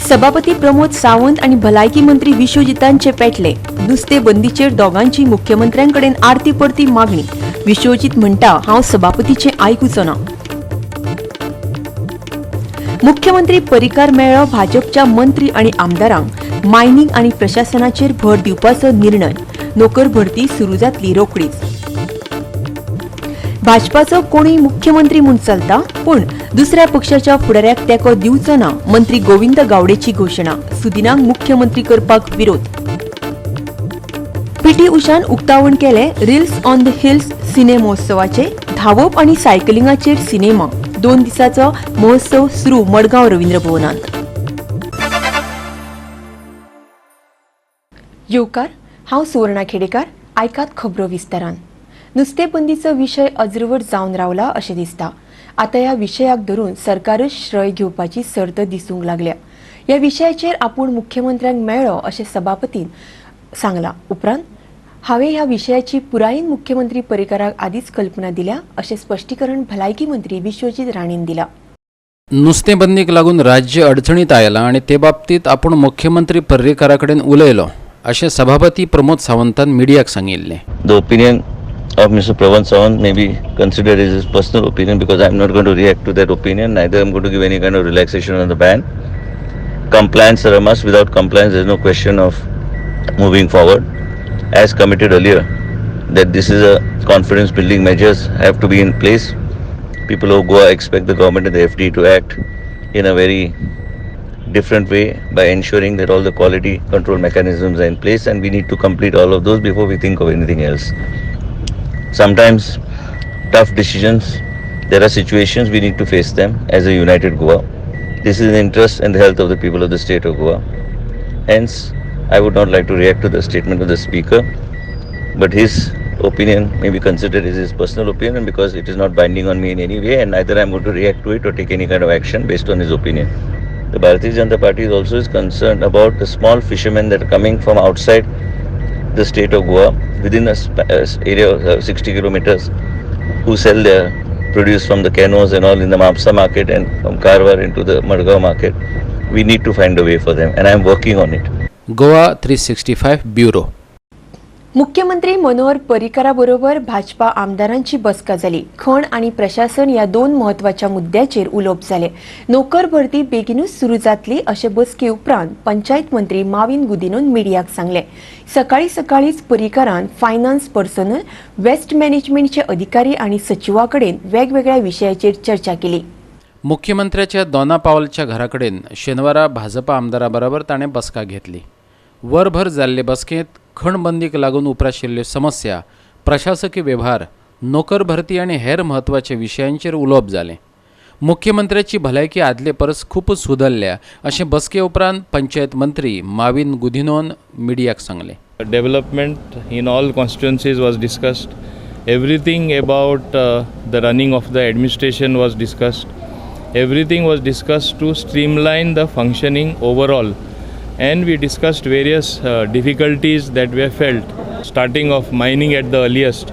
सभापती प्रमोद सावंत आनी भलायकी मंत्री विश्वजितांचे पेटले. नुस्ते बंदीचेर दोगांची मुख्यमंत्र्यांकडेन आरती परती मागणी. विश्वजीत म्हणटा, हांव सभापतीचें आयकुचो ना. मुख्यमंत्री पर्रीकार मेळ्ळो भाजपच्या मंत्री आनी आमदारांक. मायनिंग आनी प्रशासनाचेर भर दिवपाचो निर्णय. नोकर भरती सुरू जातली रोखडीच. भाजपाचो कोणूय मुख्यमंत्री म्हूण चलता, पूण दुसऱ्या पक्षाच्या फुडाऱ्याक तेंको दिवचो ना, मंत्री गोविंद गावडेची घोशणा. सुदिनाक मुख्यमंत्री करपाक विरोध. पीटी उषान उक्तावण केले reels on the hills cine महोत्सवाचे. धांवप आनी सायकलिंगाचेर सिनेमा. 2 दिसाचो महोत्सव सुरू मडगांव रवींद्र भवनांत. येवकार, हांव सुवर्णा खेडेकार. आयकात खबरो विस्तारान. नुस्तेबंदीचो विशय अज्रंवर जावन रावला अशें दिसता. आतां ह्या विशयाक धरून सरकारच श्रय घेवपाची सर्त दिसूंक लागल्या. ह्या विशयाचेर आपूण मुख्यमंत्र्यांक मेळ्ळो अशें सभापतीन सांगलां. उपरांत हांवें ह्या विशयाची पुरायेन मुख्यमंत्री पर्रीकाराक आदींच कल्पना दिल्या अशें स्पश्टीकरण भलायकी मंत्री विश्वजीत राणेन दिलां. नुस्तें बंदीक लागून राज्य अडचणीत आयलां आनी ते बाबतींत आपूण मुख्यमंत्री पर्रीकारा कडेन उलयलो अशें सभापती प्रमोद सावंतान मिडियाक सांगिल्लें. The opinion of Mr. Pramod Sawant may be considered as his personal opinion because I am not going to react to that opinion, neither I am going to give any kind of relaxation on the ban. Compliance are a must. Without compliance, there is no question of moving forward. As committed earlier, that this is a confidence building measures have to be in place. People of Goa expect the government and the FD to act in a very different way by ensuring that all the quality control mechanisms are in place, and we need to complete all of those before we think of anything else. Sometimes tough decisions, there are situations we need to face them as a united Goa. This is in the interest and the health of the people of the state of Goa. Hence, I would not like to react to the statement of the speaker, but his opinion may be considered as his personal opinion because it is not binding on me in any way, and neither I am going to react to it or take any kind of action based on his opinion. The Bharatiya Janata Party is also is concerned about the small fishermen that are coming from outside the state of Goa within a area of 60 kilometers, who sell their produce from the canoes and all in the Mapsa market and from Karwar into the Madgaon market. We need to find a way for them, and I am working on it. Goa 365 bureau. मुख्यमंत्री मनोहर पर्रीकारा बरोबर भाजपा आमदारांची बसका जाली. खण आनी प्रशासन ह्या दोन म्हत्वाच्या मुद्द्याचेर उलोवप जालें. नोकर भरती बेगीनूच सुरू जातली अशें बसके उपरांत पंचायत मंत्री माविन गुदिनोन मिडियाक सांगलें. सकाळीं सकाळींच पर्रीकारान फायनान्स, पर्सनल, वेस्ट मॅनेजमेंटचे अधिकारी आनी सचिवा कडेन वेगवेगळ्या विशयाचेर चर्चा केली. मुख्यमंत्र्याच्या दोना पावलच्या घराकडेन शेनवारा भाजपा आमदारा बरोबर ताणें बसका घेतली. वरभर जाल्ले बसकेंत खणबंदीक लागून उप्राशिल्ल्यो समस्या, प्रशासकी वेव्हार, नोकर भरती आनी हेर म्हत्वाच्या विशयांचेर उलोवप जालें. मुख्यमंत्र्याची भलायकी आदले परस खूब सुदरल्या अशें बसके उपरांत पंचायत मंत्री माविन गुदिनोन मिडियाक सांगलें. Development in all constituencies was discussed. Everything about the running of the administration was discussed. Everything was discussed to streamline the functioning overall. And we discussed various difficulties that were felt, starting of mining at the earliest.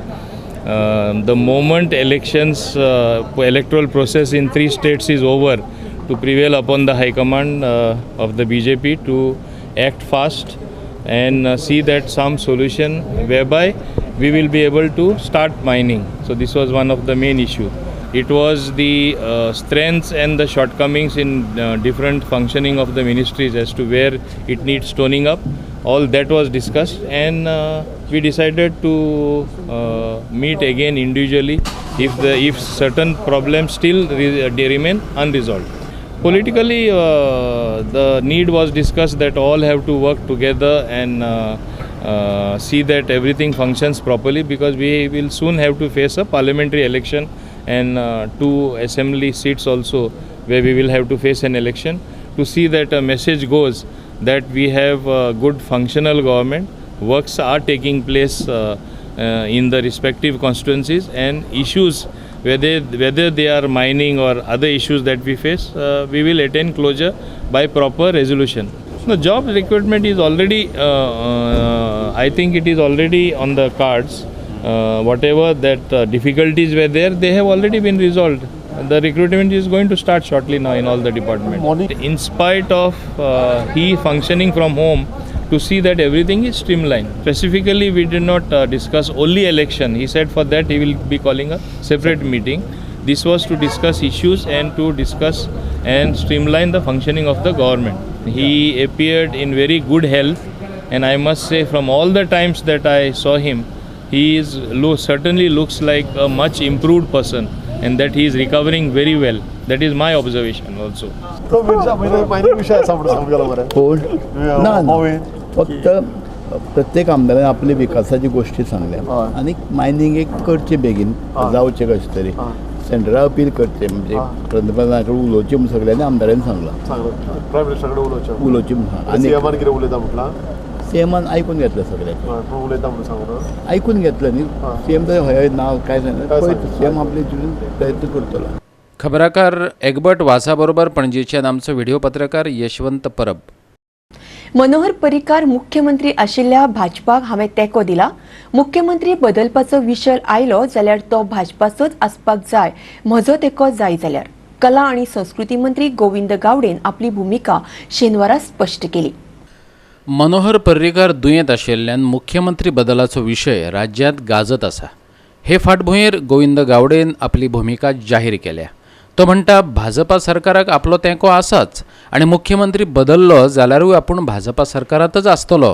The moment elections, electoral process in three states is over, to prevail upon the High Command of the BJP to act fast and see that some solution whereby we will be able to start mining. So this was one of the main issue. It was the strengths and the shortcomings in different functioning of the ministries as to where it needs toning up. All that was discussed, and we decided to meet again individually if certain problems still they remain unresolved. Politically, the need was discussed that all have to work together and see that everything functions properly, because we will soon have to face a parliamentary election and two assembly seats also, where we will have to face an election, to see that a message goes that we have a good functional government, works are taking place in the respective constituencies, and issues, whether they are mining or other issues that we face, we will attain closure by proper resolution. The job recruitment is already, I think it is already on the cards. Whatever that difficulties were there, they have already been resolved. The recruitment is going to start shortly now in all the departments. In spite of he functioning from home, to see that everything is streamlined. Specifically, we did not discuss only election. He said for that he will be calling a separate meeting. This was to discuss issues and to discuss and streamline the functioning of the government. He appeared in very good health, and I must say from all the times that I saw him, he is certainly looks like a much improved person, and that he is recovering very well. That is my observation also. ना फक्त प्रत्येक आमदारान आपले विकासाची गोष्टी सांगल्या आनी mining एक करचें बेगीन जावचें कशें तरी सेंट्रला अपील करचें म्हणजे पंतप्रधाना कडेन उलोवचें म्हूण सगळ्यांनी आमदारांनी सांगलां प्रायम मिनिस्टरा कडेन उलोवचें उलोवचें म्हूण आनी सीएमान कितें उलयता म्हटलां सीएमान आयकून घेतलें सगळ्यांचें उलयता म्हणून सांगून आयकून घेतलें न्ही सीएम तर हय ना काय सांगलें पळय सीएम आपले जिवीन प्रयत्न करतलो. खबराकार एगबर्ट वाझा बरोबर पणजेच्यान आमचो व्हिडिओ पत्रकार यशवंत परब. मनोहर पर्रीकार मुख्यमंत्री आशिल्ल्या भाजपाक हांवें तेंको दिला. मुख्यमंत्री बदलपाचो विशय आयलो जाल्यार तो भाजपाचोच आसपाक जाय, म्हजो तेंको जाय जाल्यार. कला आनी संस्कृती मंत्री गोविंद गावडेन आपली भुमिका शेनवारा स्पश्ट केली. मनोहर पर्रीकार दुयेंत आशिल्ल्यान मुख्यमंत्री बदलाचो विशय राज्यांत गाजत आसा. हे फाटभुंयेर गोविंद गावडेन आपली भुमिका जाहीर केल्या. तो म्हणटा भाजपा सरकाराक आपलो तेंको आसाच आनी मुख्यमंत्री बदललो जाल्यारूय आपूण भाजपा सरकारांतच आसतलो,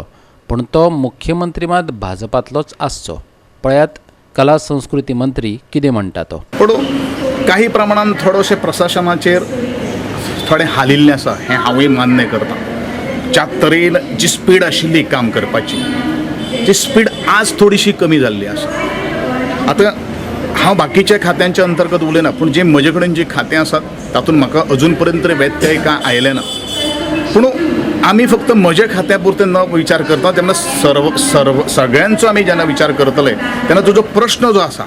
पूण तो मुख्यमंत्री मात भाजपांतलोच आसचो. पळयात कला संस्कृती मंत्री कितें म्हणटा तो. पूण काही प्रमाणान थोडेशें प्रशासनाचेर थोडें हालिल्लें आसा हें हांवूय मान्य करता. ज्या तरेन जी स्पीड आशिल्ली काम करपाची ती स्पीड आज थोडीशी कमी जाल्ली आसा. आतां हांव बाकीच्या खात्यांच्या अंतर्गत उलयना, पूण जे म्हजे कडेन जी खातें आसात तातूंत म्हाका अजून पर्यंत तरी व्यत्यय कांय आयलें ना. पूण आमी फक्त म्हज्या खात्या पुरतें न विचार करता तेन्ना सर्व सर्व सगळ्यांचो आमी जेन्ना विचार करतले तेन्ना तुजो प्रश्न जो आसा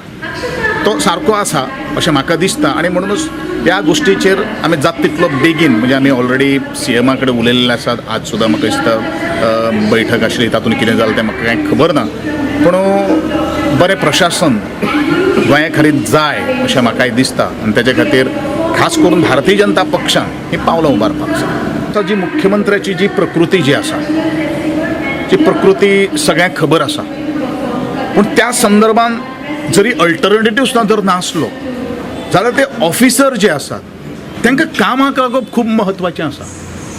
तो सारको आसा अशें म्हाका दिसता. आनी म्हणूनच ह्या गोश्टीचेर आमी जाता तितलो बेगीन म्हणजे आमी ऑलरेडी सी एमा कडेन उलयल्ले आसात. आज सुद्दां म्हाका दिसता बैठक आशिल्ली, तातूंत कितें जालें तें म्हाका कांय खबर ना, पूण बरें प्रशासन गोंया खातीर जाय अशें म्हाकाय दिसता. आनी तेजे खातीर खास करून भारतीय जनता पक्षान ही पावलां उबारपाक जाय. आतां जी मुख्यमंत्र्याची जी प्रकृती जी आसा ती प्रकृती सगळ्यांक खबर आसा, पूण त्या संदर्भान जरी अल्टरनेटीव सुद्दां जर नासलो जाल्यार ते ऑफिसर जे आसात तांकां कामाक लागप खूब म्हत्वाचें आसा.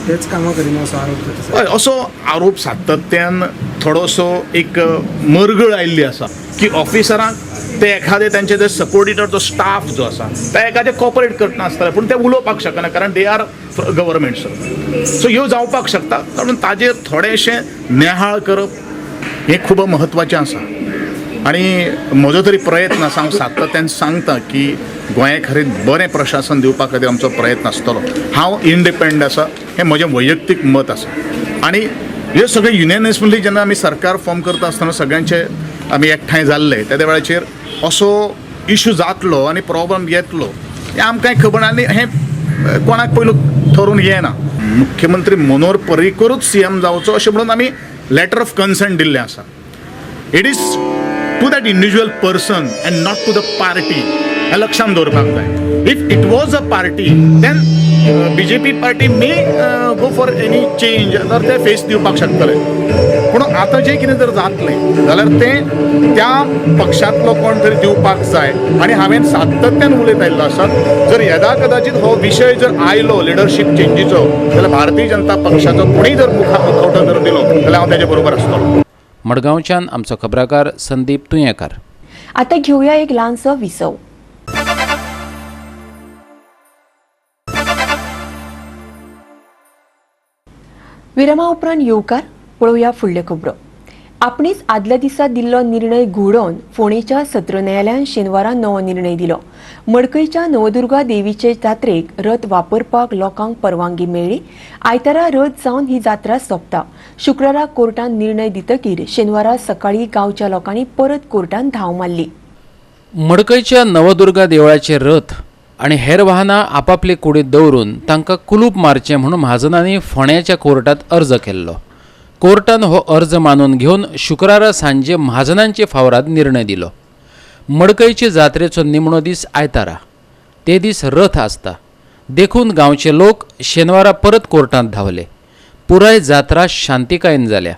तेच कामां करिना असो आरोप जाता. हय, असो आरोप सातत्यान थोडोसो एक मरगळ आयिल्ली आसा की ऑफिसरांक ते एखादे तांचे जे सपोर्टेड जो स्टाफ जो आसा ते एखादे कॉपरेट करतना आसतले, पूण ते उलोवपाक शकना कारण they are government servant. So ह्यो जावपाक शकता, कारण ताजेर थोडेशें नेहाळ करप हें खूब म्हत्वाचें आसा. आनी म्हजो तरी प्रयत्न आसा, हांव सातत्यान सांगता की गोंया खातीर बरें प्रशासन दिवपा खातीर आमचो प्रयत्न आसतलो. हांव इंडिपेंडंट आसा हें म्हजें वैयक्तीक मत आसा. आनी हे सगळे युनियनिस्मली जेन्ना आमी सरकार फॉर्म करता आसतना सगळ्यांचे आमी एकठांय जाल्ले त्या वेळाचेर असो इशू जातलो आनी प्रॉब्लम येतलो हें आमकांय खबर ना आनी हें कोणाक पयलू थरोवन येना. मुख्यमंत्री मनोहर पर्रीकरूच सी एम जावचो अशें म्हणून आमी लेटर ऑफ कन्सर्न दिल्लें आसा. It is to that individual person and not to the party हें लक्षांत दवरपाक जाय. If it was a party then BJP party may go for any change तर ते फेस दिवपाक शकतले, पूण आतां जें कितें जर जातलें जाल्यार तें त्या पक्षांतलो कोण तरी दिवपाक जाय. आनी हांवें सातत्यान उलयत आयिल्लो आसा, जर येदा कदाचीत हो विशय जर आयलो लिडरशीप चेंजीचो जाल्यार भारतीय जनता पक्षाचो कोणूय जर मुखवटो जर दिलो जाल्यार हांव तेजे बरोबर आसतलो. मडगांवच्यान आमचो खबराकार संदीप तुयेंकार. आतां घेवया एक ल्हानसो विसव. विरामा उपरांत येवकार. पळोवया फुडल्यो खबरो. आपणेच आदल्या दिसा दिल्लो निर्णय घुंवडोवन फोंडेच्या सत्र न्यायालयान शेनवारा नवो निर्णय दिलो. मडकयच्या नवदुर्गा देवीचे जात्रेक रथ वापरपाक लोकांक परवानगी मेळ्ळी. आयतारा रथ जावन ही जात्रा सोंपता. शुक्रारा कोर्टान निर्णय दितकीर शेनवारा सकाळी गांवच्या लोकांनी परत कोर्टान धांव मारली. मडकयच्या नवदुर्गा देवळाचे रथ आनी हेर वाहनां आपापले कुडींत दवरून तांकां कुलूप मारचें म्हणून म्हाजनांनी फोंड्याच्या कोर्टांत अर्ज केल्लो. कोर्टान हो अर्ज मानून घेवन शुक्रारा सांजे म्हाजनांचे फावराद निर्णय दिलो. मडकयचे जात्रेचो निमणो दीस आयतारा. ते दीस रथ आसता. देखून गांवचे लोक शेनवारा परत कोर्टांत धांवले. पुराय जात्रा शांतिकायेन जाल्या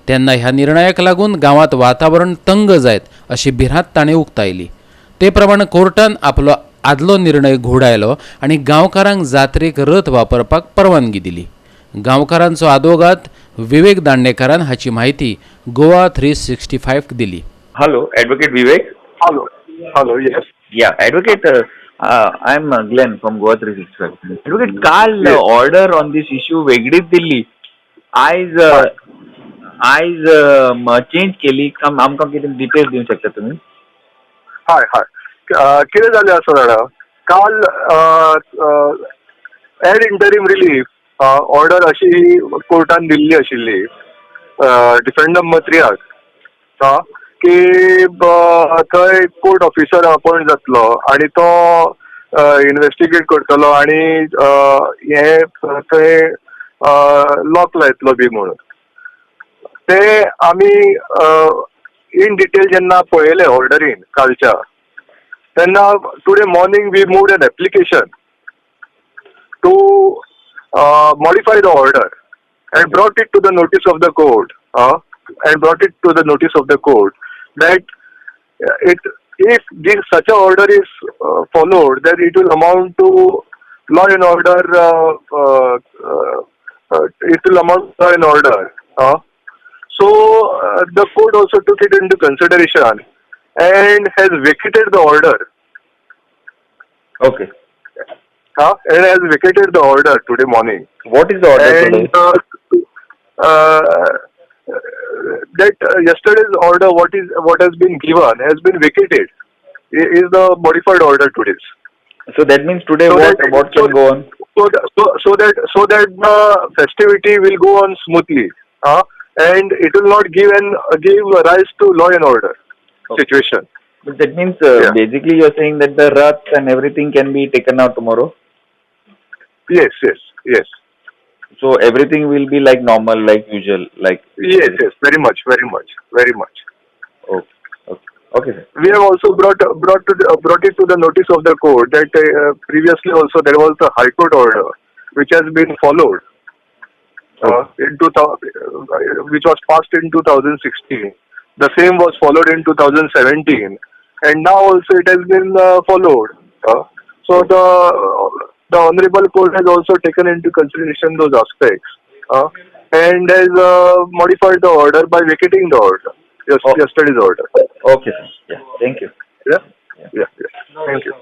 तेन्ना ह्या निर्णयाक लागून गांवांत वातावरण तंग जायत अशी भिरांत ताणें उक्तायली. ते प्रमाण कोर्टान आपलो आदलो निर्णय घुंवडायलो आनी गांवकारांक जात्रेक रथ वापरपाक परवानगी दिली. गांवकारांचो आदवोगाद विवेक दांडेकारान हाची म्हायती गोवा 365 दिली. Hello, Advocate Vivek. Hello, hello, yes. Yeah, Advocate, I am Glenn from Goa 365. Advocate, काल ऑर्डर ऑन this issue वेगळीच दिल्ली, आयज आयज चेंज केली. आमकां कितें डिटेल्स दिवंक शकता तुमी? हय हय, कितें जालें आसा जाणा, काल एड इंटरीम रिलीफ ऑर्डर अशी कोर्टान दिल्ली आशिल्ली डिफेंड नंबर 3 की थंय कोर्ट ऑफिसर अपॉयंट जातलो आनी तो इन्वेस्टिगेट करतलो आनी हे थंय लॉक लायतलो बी म्हणून. ते आमी इन डिटेल जेन्ना पळयलें ऑर्डरीन कालच्या, तेन्ना today morning we moved an application to modify the order and brought it to the notice of the court that it, if this such a order is followed, then it will amount to law and order. It will amount to law and order. So the court also took it into consideration and has vacated the order. Okay. And has vacated the order today morning. What is the order and, today? That yesterday's order, what has been given, has been vacated. Is the modified order today's. So that means today, so what can go on? So that the festivity will go on smoothly, and it will not give rise to law and order situation. But that means basically you are saying that the rath and everything can be taken out tomorrow. Yes, yes, yes. So everything will be like normal, like usual, like. Yes, yes, very much, very much, very much. Okay, okay, okay, sir. We have also brought it to the notice of the court that previously also there was the High Court order which has been followed, which was passed in 2016. The same was followed in 2017, and now also it has been followed. So the Honorable Court has also taken into consideration those aspects and has modified the order by vacating the order, yesterday's order. Okay, sir. Yeah, thank you. Yeah, yeah, yeah. Thank you.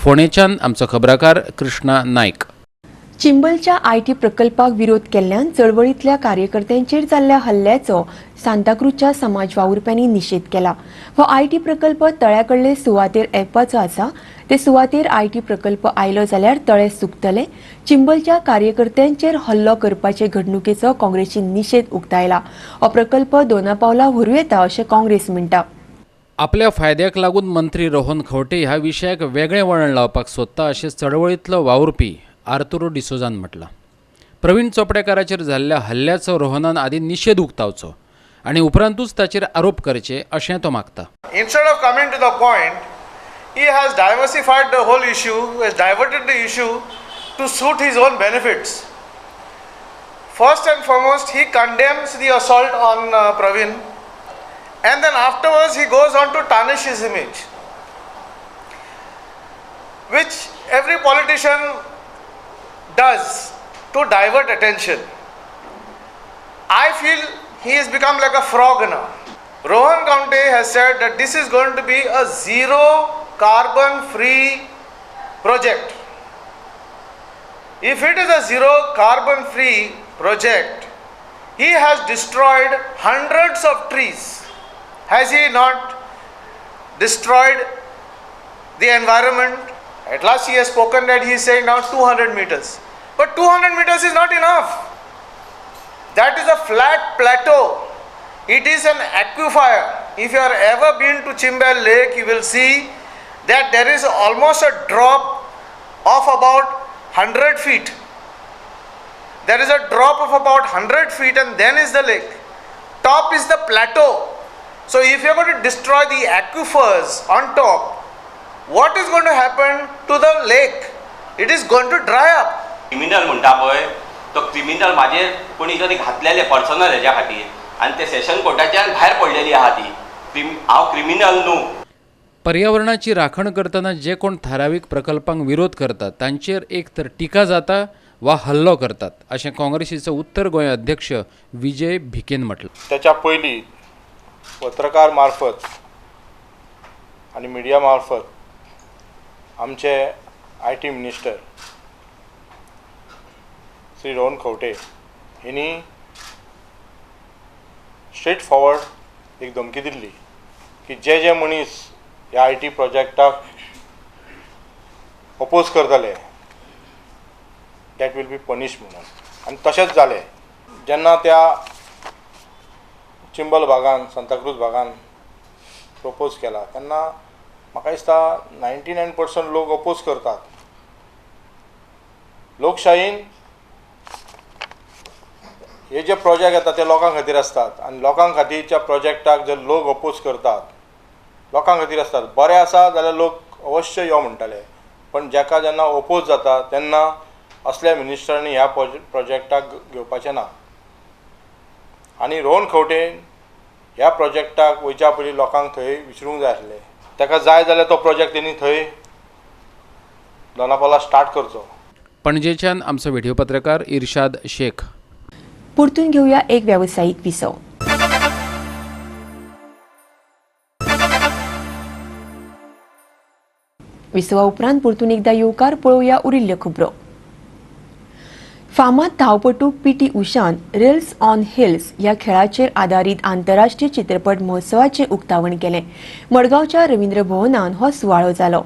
फोंडेच्यान आमचो खबराकार Krishna Naik. चिंबलच्या IT प्रकल्पाक विरोध केल्ल्यान चळवळींतल्या कार्यकर्त्यांचेर जाल्ल्या हल्ल्याचो सांताक्रूजच्या समाज वावुरप्यांनी निशेध केला. हो IT प्रकल्प तळ्याकडले सुवातेर येवपाचो आसा. ते सुवातेर IT प्रकल्प आयलो जाल्यार तळे सुकतले. चिंबलच्या कार्यकर्त्यांचेर हल्लो करपाचे घडणुकेचो काँग्रेसीन निशेध उक्तायला. हो प्रकल्प दोना पावला व्हरूं येता अशें काँग्रेस म्हणटा. आपल्या फायद्याक लागून मंत्री रोहन खंवटे ह्या विशयाक वेगळें वळण लावपाक सोदता अशें चळवळींतलो वावुरपी आर्तुरो डिसोजान म्हटलां. प्रवीण चोपडेकाराचेर जाल्ल्या हल्ल्याचो रोहनान आदी निशेध उक्तावचो आनी उपरांतूच ताचेर आरोप करचे अशें तो मागता. Instead of coming to the point, he has diversified the whole issue, has diverted the issue to suit his own benefits. First and foremost, he condemns the assault on Praveen, and then afterwards he goes on to tarnish his image, which every politician does to divert attention. I feel he has become like a frog now. Rohan Khaunte has said that this is going to be a zero carbon free project. If it is a zero carbon free project, he has destroyed hundreds of trees. Has he not destroyed the environment? At last he has spoken that he is saying now 200 meters. But 200 meters is not enough. That is a flat plateau. It is an aquifer. If you have ever been to Chimbel Lake, you will see that there is almost a drop of about 100 feet. There is a drop of about 100 feet and then is the lake. Top is the plateau. So if you are going to destroy the aquifers on top, What is going to happen to the lake? It is going to dry up. Criminal म्हणटा पळय तो criminal म्हाजेर कोणी तरी घातलेले personal हेज्या खातीर आनी ते सेशन कोर्टाच्यान भायर पडलेली आहा ती. हांव क्रिमिनल न्हू. पर्यावरणाची राखण करतना जे कोण थारावीक प्रकल्पांक विरोध करतात तांचेर एक तर टिका जाता वा हल्लो करतात अशें काँग्रेसीचो उत्तर गोंय अध्यक्ष विजय भिकेन म्हटलें. त्याच्या पयलीं पत्रकार मार्फत आनी मिडिया मार्फत आमचे IT minister Shri Rohan Khaunte हिनी स्ट्रेट फॉरवर्ड एक धमकी दिल्ली की जे जे मनीस ह्या IT प्रोजेक्टाक अपोज करतले that will be punish म्हणून. आनी तशेंच जालें. जेन्ना त्या चिंबल भागान सांताक्रूज भागान प्रपोज केला तेन्ना म्हाका दिसता 99% लोक अपोज करतात. लोकशाहीन हे जे प्रोजेक्ट येता ते लोकां खातीर आसतात आनी लोकां खातीरच्या प्रोजेक्टाक जर लोक अपोज करतात, लोकां खातीर आसतात, बरें आसा जाल्यार लोक अवश्य यो म्हणटाले, पण जाका जेन्ना अपोज जाता तेन्ना असल्या मिनिस्टरांनी ह्या प्रोजेक्टाक घेवपाचें ना. आनी रोहन खंवटेन ह्या प्रोजेक्टाक वयच्या पयलीं लोकांक थंय विचारूंक जाय आसलें. ताका जाय जाल्यार तो प्रोजेक्ट तेणी थंय दोनापावला स्टार्ट करचो. पणजेच्यान आमचो व्हिडिओ पत्रकार इर्शाद शेख. परतून घेवया एक व्यावसायिक विसव. विसवा उपरांत परतून एकदा येवकार पळोवया उरिल्ल्यो खबरो. फामाद धांवपटू पीटी उषान रिल्स ऑन हिल्स ह्या खेळाचेर आदारीत आंतरराष्ट्रीय चित्रपट महोत्सवाचें उक्तावण केलें. मडगांवच्या रवींद्र भवनान हो सुवाळो जालो.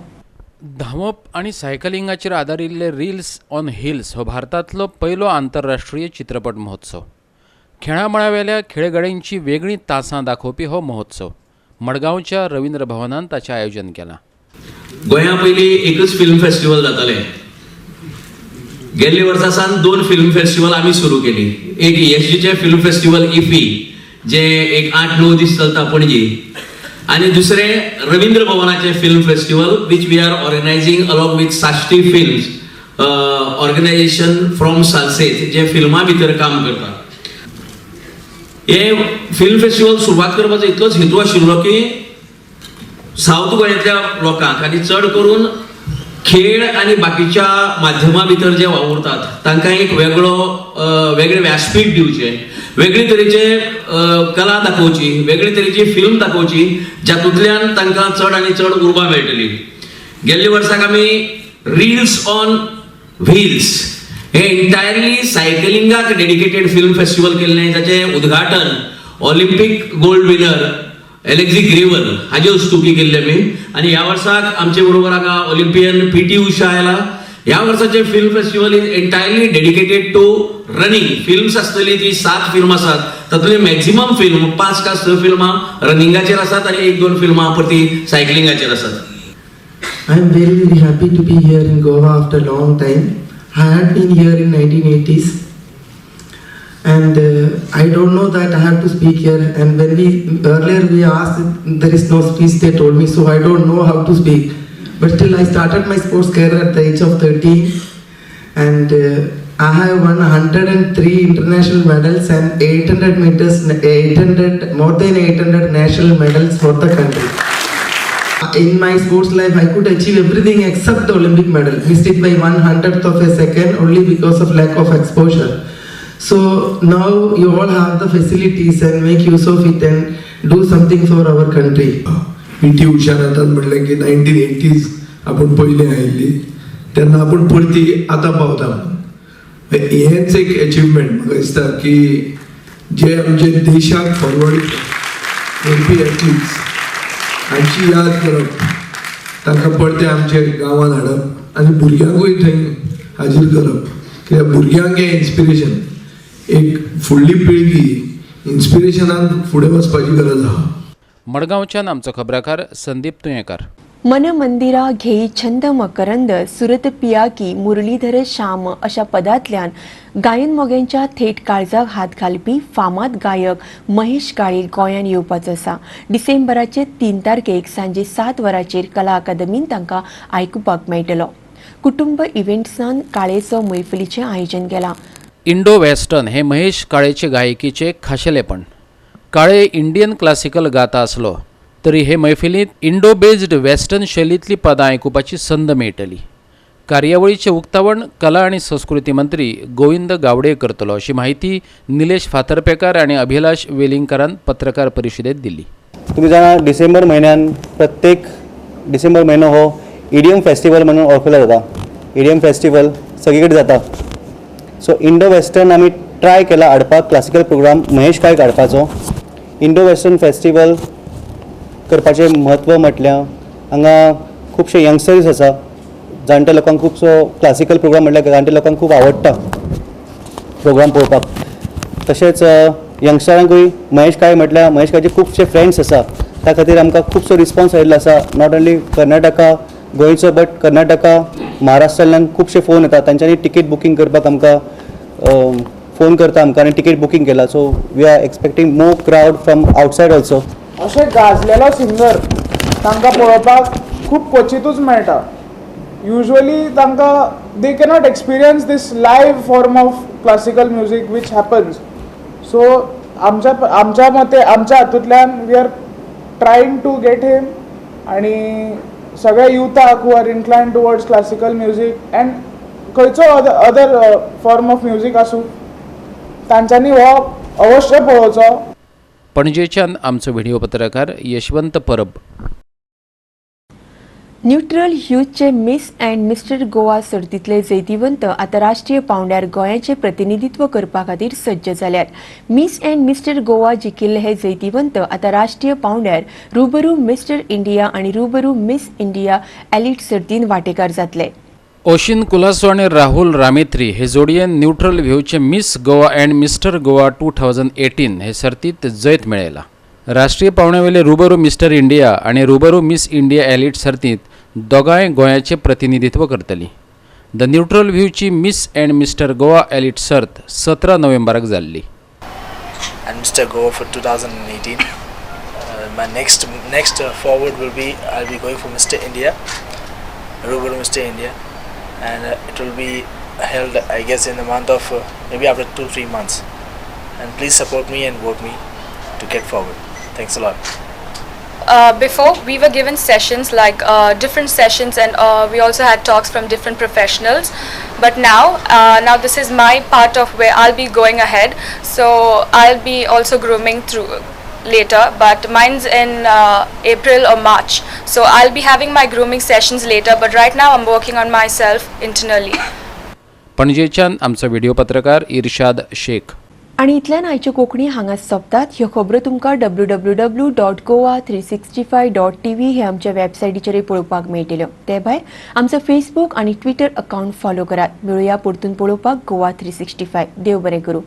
धांवप आनी सायकलिंगाचेर आदारिल्ले रिल्स ऑन हिल्स हो भारतांतलो पयलो आंतरराष्ट्रीय चित्रपट महोत्सव. खेळामळावेल्या खेळगड्यांची वेगळीं तासां दाखोवपी हो महोत्सव. मडगांवच्या रवींद्र भवनान ताचें आयोजन केलां. गोंया पयलीं एकच फिल्म फेस्टिवल जातालें. गेल्ले वर्सा सावन 2 फिल्म फेस्टिवल आमी सुरू केली. एक एसजीचें फिल्म फेस्टिवल इफी जे एक 8-9 दीस चलता पणजी, आनी दुसरें Ravindra भवनाचें film festival which we are organising along with Sashti films organisation from Salcete जे फिल्मां भितर काम करता. हे फिल्म फेस्टिवल सुरवात करपाचो इतलोच हेतू आशिल्लो की सावथ गोंयांतल्या लोकांक आनी चड करून खेळ आनी बाकीच्या माध्यमां भितर जे वावुरतात तांकां एक वेगळो वेगळें व्यासपीठ दिवचें, वेगळे तरेचे कला दाखोवची, वेगळे तरेची फिल्म दाखोवची जातूंतल्यान तांकां चड आनी चड उर्बा मेळटली. गेल्ल्या वर्साक आमी रिल्स ऑन व्हील्स हे एंटायरली सायकलिंगाक डेडिकेटेड फिल्म फेस्टिवल केल्लें, जाचें उद्घाटन Olympic gold winner Alexei Graver हाजे हस्तुकी केल्ले आमी. आनी ह्या वर्साक आमचे बरोबर हांगा ऑलिम्पियन पीटी उषा आयला. ह्या वर्साचें film festival is entirely dedicated to running. Films आसतली ती 7 फिल्म आसात, तातूंतली मॅक्झिमम फिल्म 5 का 6 फिल्मां रनिंगाचेर आसात आनी 1-2 फिल्मां परती सायकलिंगाचेर आसात. I am very very happy to be here in Goa after long time. I had been here in 1980s and I don't know that I have to speak here, and when we earlier we asked, there is no speech, they told me, so I don't know how to speak. But still I started my sports career at the age of 13, and I have won 103 international medals and 800 meters, 800, more than 800 national medals for the country. In my sports life, I could achieve everything except the Olympic medal. Missed it by 1/100th of a second only because of lack of exposure. So now you all have the facilities and make use of it and do something for our country. PT Usha आतां म्हणलें की 1980s आपूण पयलीं आयिल्ली तेन्ना आपूण परती आतां पावता. हेंच एक एचिवमेंट म्हाका दिसता की जे आमचे देशाक फॉरवर्ड व्हरपी एथलीट्स हांची याद करप, तांकां परते आमच्या गांवांत हाडप आनी भुरग्यांकूय थंय हाजीर करप, कित्याक भुरग्यांक हें इन्स्पिरेशन, एक फुडली पिळगी इन्स्पिरेशनान फुडें वचपाची गरज आहा. मडगांवच्यान आमचो खबराकार संदीप तुयेंकार. मन मंदिरा घेई छंद मकरंद सुरत पियाकी मुरलीधर श्याम अशा पदांतल्यान गायन मोग्यांच्या थेट काळजाक हात घालपी फामाद गायक महेश काळे गोंयांत येवपाचो आसा. डिसेंबराचे 3 तारखेक सांजे 7 वरांचेर कला अकादमीन तांकां आयकुपाक मेळटलो. कुटुंब इव्हेंट्सान काळेचो मैफलीचें आयोजन केलां. इंडो वेस्टर्न हे महेश काळेचे गायकीचे खाशेलेपण. काळे इंडियन क्लासिकल गाता आसलो तरी हे मैफिलींत इंडो बेज्ड वेस्टर्न शैलींतली पदां आयकुपाची संद मेळटली. कार्यावळीचें उक्तावण कला आनी संस्कृती मंत्री गोविंद गावडे करतलो अशी म्हायती निलेश फातर्पेकार आनी अभिलाष वेलिंगकारान पत्रकार परिशदेंत दिली. तुमी जाणा डिसेंबर म्हयन्यान प्रत्येक डिसेंबर म्हयनो हो इडियम फेस्टिवल म्हणून वळखलो जाता. इडियम फेस्टिवल सगळे कडेन जाता. सो इंडो वेस्टर्न आमी ट्राय केला हाडपाक क्लासिकल प्रोग्राम महेश काळे हाडपाचो. इंडो वेस्टर्न फेस्टिवल करपाचें म्हत्व म्हटल्यार हांगा खुबशे यंगस्टर्स आसा, जाणटे लोकांक खुबसो क्लासिकल प्रोग्राम म्हटल्यार जाणटे लोकांक खूब आवडटा प्रोग्राम पळोवपाक. तशेंच यंगस्टरांकूय महेश काळे म्हटल्यार महेश काळेचे खुबशे फ्रेंड्स आसा, त्या खातीर आमकां खुबसो रिस्पॉन्स आयिल्लो आसा. Not only Karnataka गोंयचो बट कर्नाटका महाराष्ट्रांतल्यान खुबशे फोन येता, तांच्यांनी तिकेट बुकींग करपाक आमकां फोन करता आमकां आनी तिकेट बुकींग केला. So we are expecting more crowd from outside also. अशें गाजलेलो सिंगर तांकां पळोवपाक खूब क्वचितूच मेळटा. युजली तांकां they cannot experience this live form of classical music which happens. So आमच्या आमच्या मते आमच्या हातूंतल्यान we are trying to get him आनी सगळ्या युथाक who are inclined towards classical music and खंयचो अदर फॉर्म ऑफ म्युजीक आसूं तांच्यांनी हो अवश्य पळोवचो. पणजेच्यान आमचो व्हिडिओ पत्रकार यशवंत परब. न्यूट्रल ह्यूजचे मिस अँड मिस्टर गोवा सर्तींतले जैतिवंत आतां राष्ट्रीय पांवड्यार गोंयाचें प्रतिनिधित्व करपा खातीर सज्ज जाल्यात. मिस अँड मिस्टर गोवा जिखिल्ले हे जैतिवंत आतां राष्ट्रीय पांवड्यार रुबरू मिस्टर इंडिया आनी रुबरू मिस इंडिया एलिट सर्तीन वांटेकार जातले. ओशिन कुलासो आनी राहुल रामेत्री हे जोडयेन neutral व्ह्यूचे Miss Goa and Mister Goa 2018 हे सर्तीत जैत मेळयला. राष्ट्रीय पांवड्यावेले रुबरू मिस्टर इंडिया आनी रुबरू मिस इंडिया एलिट सर्तींत दोगांय गोंयाचें प्रतिनिधित्व करतली. The neutral व्ह्यूची Miss and Mister Goa elite सर्त 17 नोव्हेंबराक जाल्ली. And Mister Goa for 2018. My next forward will be I'll be going for Mister India, Rubaru Mister India, and it will be held I guess in the month of maybe after 2-3 months. And please support me and vote me to get forward. Thanks a lot. Before we were given sessions like different sessions, and we also had talks from different professionals, but now this is my part of where I'll be going ahead, so I'll be also grooming through later, but mine's in April or March, so I'll be having my grooming sessions later, but right now I'm working on myself internally. पणजेच्यान आमचो video पत्रकार इर्शाद शेख. आनी इतल्यान आयच्यो कोंकणी हांगा सोंपतात. ह्यो खबरो तुमकां www.goa365.tv हे आमच्या वेबसायटीचेर पळोवपाक मेळटल्यो. ते भायर आमचो फेसबूक आनी ट्विटर अकावंट फॉलो करात. मेळुया परतून पळोवपाक गोवा 365. देव बरें करूं.